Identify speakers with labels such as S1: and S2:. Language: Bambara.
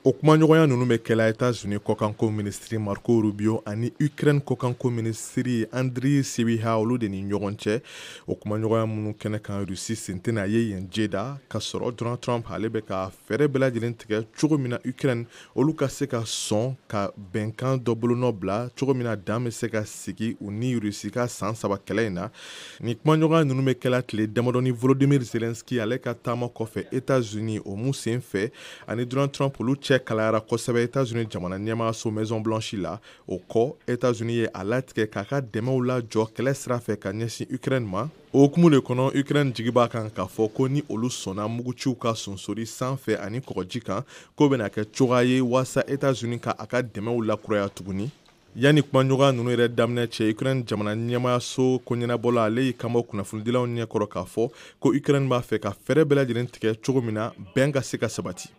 S1: O kumaɲɔgɔnya ninnu bɛ kɛla Etats-Unis kɔkanko minisiri Marco Rubio ani Ukraine kɔkanko minisiri Andriy Sybiha olu de ni ɲɔgɔn cɛ. O kumaɲɔgɔnya minnu kɛnɛ kan, Russie sen tɛna ye yen jeda, ka sɔrɔ Donald Trump ale bɛ ka fɛɛrɛ bɛɛ lajɛlen tigɛ cogo min na Ukraine olu ka se ka sɔn ka bɛnkan dɔ bolonɔ bila, cogo min na dan bɛ se ka sigi u ni Russie ka san 3 kɛlɛ in na. Ni kumaɲɔgɔnya ninnu bɛ kɛla tile damadɔni Volodymyr Zelensky ale ka taama kɔfɛ Etats-Unis, o mun sen fɛ ani Donald Trump olu cɛ kalayara kosɛbɛ Etats-Unis jamana ɲɛmaaso Maison Blanche la. O kɔ, Etats-Unis ye a latigɛ k'a ka dɛmɛw lajɔ kɛlɛ sira fɛ ka ɲɛsin Ukraine ma. O hukumu de kɔnɔ, Ukraine jigi b'a kan k'a fɔ ko ni olu sɔnna muguciw ka sonsori sanfɛ ani kɔgɔji kan, k'o bɛna kɛ cogoya ye waasa Etats-Unis ka a ka dɛmɛw lakuraya tuguni. Yanni kumaɲɔgɔnya ninnu yɛrɛ daminɛ cɛ, Ukraine jamana ɲɛmaayaso koɲɛnabɔla ale y'i kanbɔ kunnafonidilaw ɲɛkɔrɔ k'a fɔ ko Ukraine b'a fɛ ka fɛɛrɛ bɛɛ lajɛlen tigɛ cogo min na bɛn ka se ka sabati.